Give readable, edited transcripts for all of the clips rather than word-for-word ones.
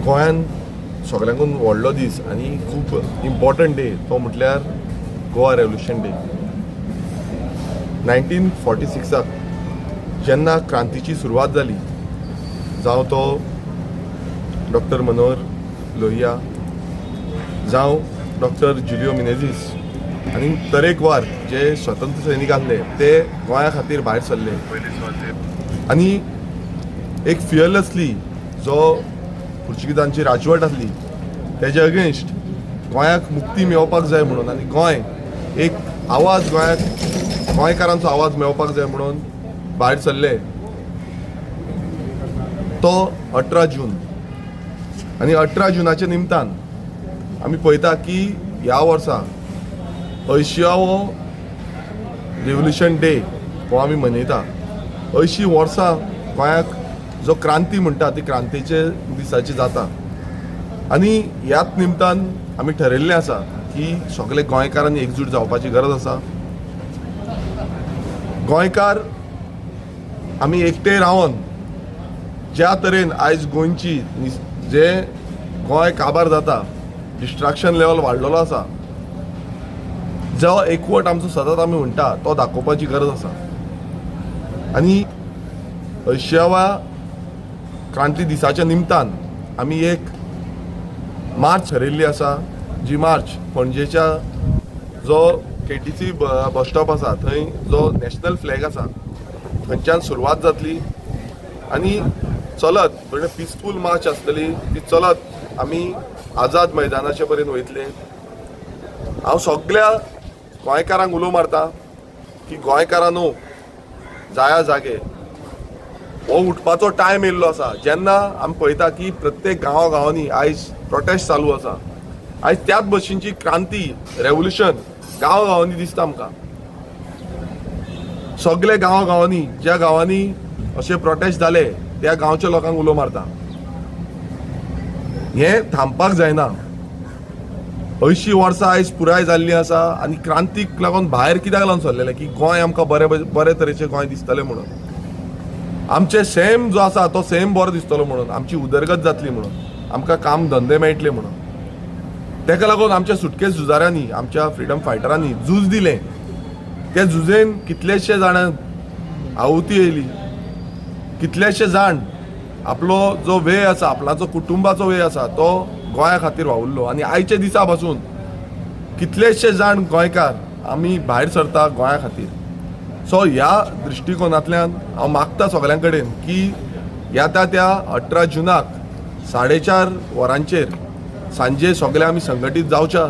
गोंयान सगळ्यांकून व्हडलो दीस आनी खूब इम्पॉर्टंट डे तो म्हटल्यार गोवा रेवोल्युशन डे. 1946 जेन्ना क्रांतीची सुरवात जाली, जावं तो डॉक्टर मनोहर लोहिया, जावं डॉक्टर जुलियो मिनेझीस आनी तरेकवार जे स्वतंत्र सैनीक आसले ते गोंया खातीर भायर सरले आनी एक फियरलेसली जो पुर्तुगीजांची राजवट आसली तेजे अगेन्स्ट गोंयाक मुक्ती मेळोवपाक जाय म्हणून आनी गोंय एक आवाज, गोंयाक गोंयकारांचो आवाज मेळोवपाक जाय म्हणून भायर सरले तो 18 जून. आनी 18 जुनाच्या निमतान आमी पळयता की ह्या वर्सा अंयशींवो रेवोल्युशन डे हो आमी मनयता. 80 वर्सां गोंयाक जो क्रांती म्हणटा ती क्रांतीचे दिसाची जाता आनी ह्याच निमतान आमी ठरयल्लें आसा की सगळे गोंयकारांनी एकजूट जावपाची गरज आसा. गोंयकार आमी एकटे रावन ज्या तरेन आयज गोंयची जे गोंय काबार जाता, डिस्ट्रक्शन लेवल वाडलेलो आसा, जो एकवट आमचो सदांच आमी म्हणटा तो दाखोवपाची गरज आसा. आनी अंयशींव्या क्रांती दिसाच्या निमतान आमी एक मार्च ठरयल्ली आसा, जी मार्च पणजेच्या जो केटीसी बस स्टॉप आसा थंय जो नॅशनल फ्लॅग आसा थंयच्यान सुरवात जातली आनी चलत, म्हणजे पिसफूल मार्च आसतली ती, चलत आमी आझाद मैदानाचे पर्यंत वयतले. हांव सगळ्या गोंयकारांक उलो मारता की गोंयकारांनो, जाया जागे. हो उठपाचो टायम येयल्लो आसा. जेन्ना आमी पळयता की प्रत्येक गांवा गांवांनी आयज प्रोटेस्ट चालू आसा, आयज त्याच भशेनची क्रांती, रेवोल्युशन गांव गांवांनी दिसता आमकां. सगळे गांवा गांवांनी, ज्या गांवांनी अशे प्रोटेस्ट जाले त्या गांवच्या लोकांक उलो मारता, हें थांबपाक जायना. 80 वर्सां आयज पुराय जाल्ली आसा आनी क्रांतीक लागून भायर कित्याक लागून सरलेलें की गोंय आमकां बरें बरे तरेचें गोंय दिसतलें म्हणून, आमचें सैम जो आसा तो सैम बरो दिसतलो म्हणून, आमची उदरगत जातली म्हणून, आमकां काम धंदे मेळटले म्हणून. तेका लागून आमच्या सुटके झुजाऱ्यांनी, आमच्या फ्रिडम फायटरांनी झूज दिलें. त्या झुजेन कितलेशे जाणांक आहुती येयली, कितलेशे जाण आपलो जो वेळ आसा, आपणाचो कुटुंबाचो वेळ आसा तो गोंया खातीर वावुरलो. आनी आयच्या दिसा पासून कितलेशे जाण गोंयकार आमी भायर सरता गोंया खातीर. सो ह्या दृश्टिकोनांतल्यान हांव मागता सगळ्यां कडेन की येता त्या 18 जुनाक 4:30 वरांचेर सांजे सगळे आमी संघटीत जावच्या,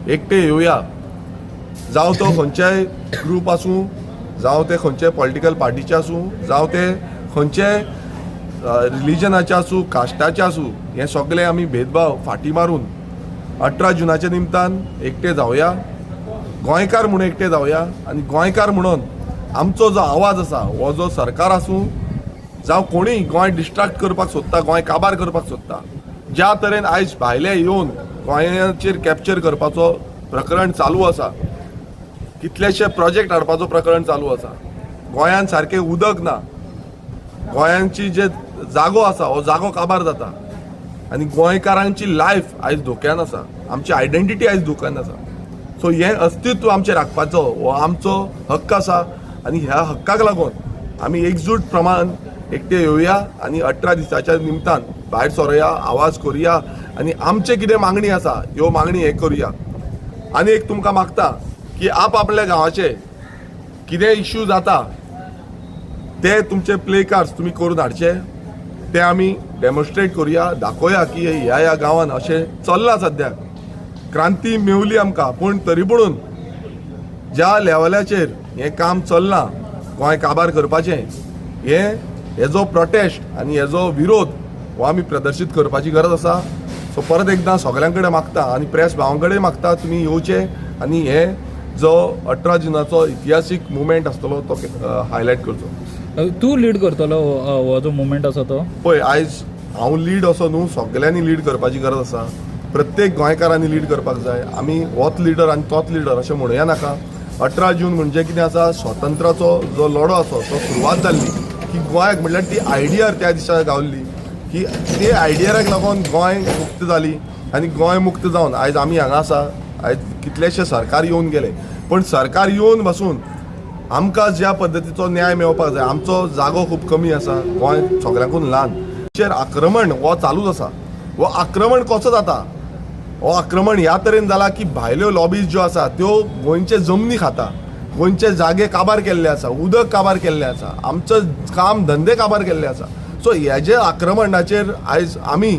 एकटे येवया. जावं तो खंयच्याय ग्रूप आसूं, जावं ते खंयच्याय पॉलिटिकल पार्टीचे आसूं, जावं ते खंयच्याय रिलिजनाचे आसूं, कास्टाचे आसूं, हे सगळे आमी भेदभाव फाटीं मारून 18 जुनाच्या निमतान एकटे जावया, गोंयकार म्हणून एकटे जावया. आनी गोंयकार म्हणून आमचो जो आवाज आसा हो जो सरकार आसूं, जावं कोणीय गोंय डिस्ट्रक्ट करपाक सोदता, गोंय काबार करपाक सोदता, ज्या तरेन आयज भायले येवन गोंयाचेर कॅप्चर करपाचो प्रकरण चालू आसा, कितलेशे प्रोजेक्ट हाडपाचो प्रकरण चालू आसा, गोंयान सारकें उदक ना, गोंयांची जे जागो आसा हो जागो काबार जाता आनी गोंयकारांची लायफ आयज धोक्यान आसा, आमची आयडेंटिटी आयज धोक्यान आसा. सो हें अस्तित्व आमचें राखपाचो हो आमचो हक्क आसा आनी ह्या हक्काक लागून आमी एकजूट प्रमाण एकटे येवया आनी 18 दिसाच्या निमतान भायर सरोया, आवाज करुया आनी आमचे कितें मागणी आसा ह्यो मागणी हे करुया. आनी एक तुमकां मागता की आप आपल्या गांवाचे कितें इश्यू जाता ते तुमचे प्ले कार्ड्स तुमी करून हाडचे, ते आमी डेमॉन्स्ट्रेट करुया, दाखोवया की ह्या ह्या गांवान अशें चल्लां. सद्याक क्रांती मेवली आमकां, पूण तरी पुणून ज्या लेवलाचेर हें काम चल्लां गोंय काबार करपाचें, हें हेजो प्रोटेस्ट आनी हेजो विरोध हो आमी प्रदर्शीत करपाची गरज आसा. सो परत एकदां सगळ्यां कडेन मागता आनी प्रेस भावां कडेन मागता, तुमी येवचे आनी हे जो 18 जुनाचो इतिहासीक मुवमेंट आसतलो तो हायलायट करचो. तूं लीड करतलो हो हो जो मुवमेंट आसा तो? पळय, आयज हांव लीड असो न्हू, सगल्यांनी लीड करपाची गरज आसा. प्रत्येक गोंयकारांनी लीड करपाक जाय. आमी होच लिडर आनी तोच लिडर अशें म्हणुया नाका. 18 जून म्हणजे कितें आसा, स्वातंत्र्याचो जो लढो आसा तो सुरवात जाल्ली की गोंयाक, म्हणल्यार ती आयडिया त्या दिसा गावल्ली. की ते आयडियराक लागून गोंय मुक्त जाली आनी गोंय मुक्त जावन आयज आमी हांगा आसा. आयज कितलेशे सरकार येवन गेले, पण सरकार येवन बसून आमकां ज्या पद्दतीचो न्याय मेळपाक जाय, आमचो जागो खूब कमी आसा, गोंय सगळ्यांकून ल्हान, चेर आक्रमण हो चालूच आसा. हो आक्रमण कसो जाता? हो आक्रमण ह्या तरेन जाला की भायल्यो लॉबीज ज्यो आसा त्यो गोंयचे जमनी खाता, गोंयचे जागे काबार केल्ले आसा, उदक काबार केल्लें आसा, आमचो काम धंदे काबार केल्ले आसा. सो हेजे आक्रमणाचेर आयज आमी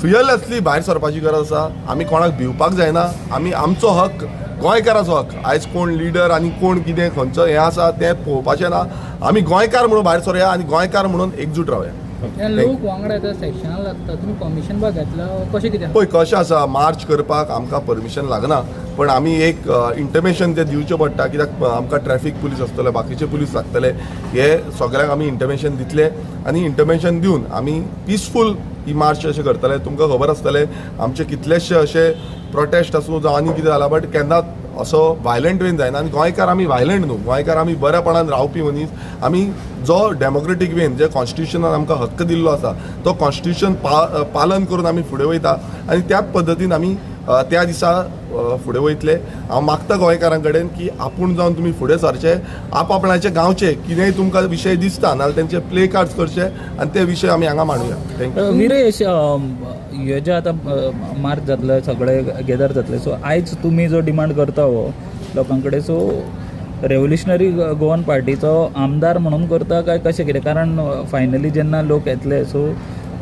फियरलेसली भायर सरपाची गरज आसा. आमी कोणाक भिवपाक जायना. आमी आमचो हक, गोंयकाराचो हक, आयज कोण लिडर आनी कोण कितें खंयचो हें आसा तें पळोवपाचें ना. आमी गोंयकार म्हणून भायर सरुया आनी गोंयकार म्हणून एकजूट रावया. हे लोक वांगडा येता, सेक्शनाक लागता, तुमी परमिशन बा घेतला, कशें कितें? पळय कशें आसा, मार्च करपाक आमकां परमिशन लागना, पण आमी एक इंटिमेशन तें दिवचें पडटा, कित्याक आमकां ट्रॅफीक पुलीस आसतले, बाकीचे पुलीस लागतले, हे सगळ्यांक आमी इंटिमेशन दितले आनी इंटिमेशन दिवन आमी पिसफूल ही मार्च अशें करतले. तुमकां खबर आसतलें, आमचे कितलेशे अशे प्रोटेस्ट आसूं जावं आनी कितें जालां, बट केन्नाच असो वायलंट वेन जायना. आनी गोंयकार आमी वायलंट न्हू, गोंयकार आमी बऱ्यापणान रावपी मनीस. आमी जो डेमोक्रेटीक वेन जे कॉन्स्टिट्युशनान आमकां हक्क दिल्लो आसा तो कॉन्स्टिट्युशन पालन करून आमी फुडें वयता आनी त्याच पद्दतीन आमी त्या दिसा फुडें वयतले. हांव मागता गोंयकारां कडेन की आपूण जावन तुमी फुडें सरचे, आपआपणाचे गांवचे कितेंय तुमकां विशय दिसता नाजाल्यार तेंचे प्ले कार्ड्स करचे आनी ते विशय आमी हांगा मांडुया. Thank you. Viresh, हे जे आतां मार्च जातले, सगळे गेदर जातले, सो आयज तुमी जो डिमांड करता हो लोकां कडेन, सो रेव्होल्युशनरी गोवन पार्टीचो आमदार म्हणून करता काय कशें कितें? कारण फायनली जेन्ना लोक येतले, सो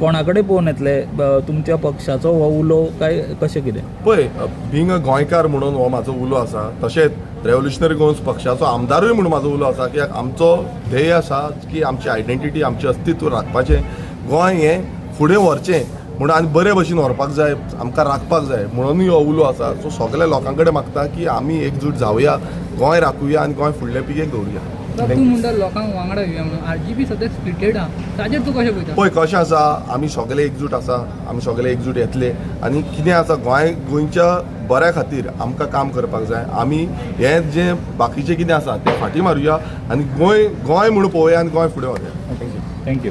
कोणा कडेन पळोवन येतले, तुमच्या पक्षाचो हो उलो काय कशें कितें? पळय, बींग अ गोंयकार म्हणून हो म्हाजो उलो आसा, तशेंच रेव्होल्युशनरी गोवन्स पक्षाचो आमदारूय म्हणून म्हाजो उलो आसा की आमचो ध्येय आसा की आमची आयडेंटिटी, आमचें अस्तित्व राखपाचें, गोंय हें फुडें व्हरचें म्हणून आनी बरे भशेन व्हरपाक जाय, आमकां राखपाक जाय म्हणूनय हो उलो आसा. सो सगल्या लोकां कडेन मागता की आमी एकजूट जावया, गोंय राखुया आनी गोंय फुडले पिळगेक दवरुया. तूं म्हणटा लोकांक वांगडा येवया म्हणून, आरजीपी सद्याक स्प्लिटेड आहा, ताजेर तूं कशें पळयता? पळय कशें आसा, आमी सगळे एकजूट आसा, आमी सगळे एकजूट येतले आनी कितें आसा, गोंय गोंयच्या बऱ्या खातीर आमकां काम करपाक जाय. आमी हें जें बाकीचें कितें आसा तें फाटीं मारुया आनी गोंय गोंय म्हूण पळोवया आनी गोंय फुडें व्हरुया. Thank you. Thank you.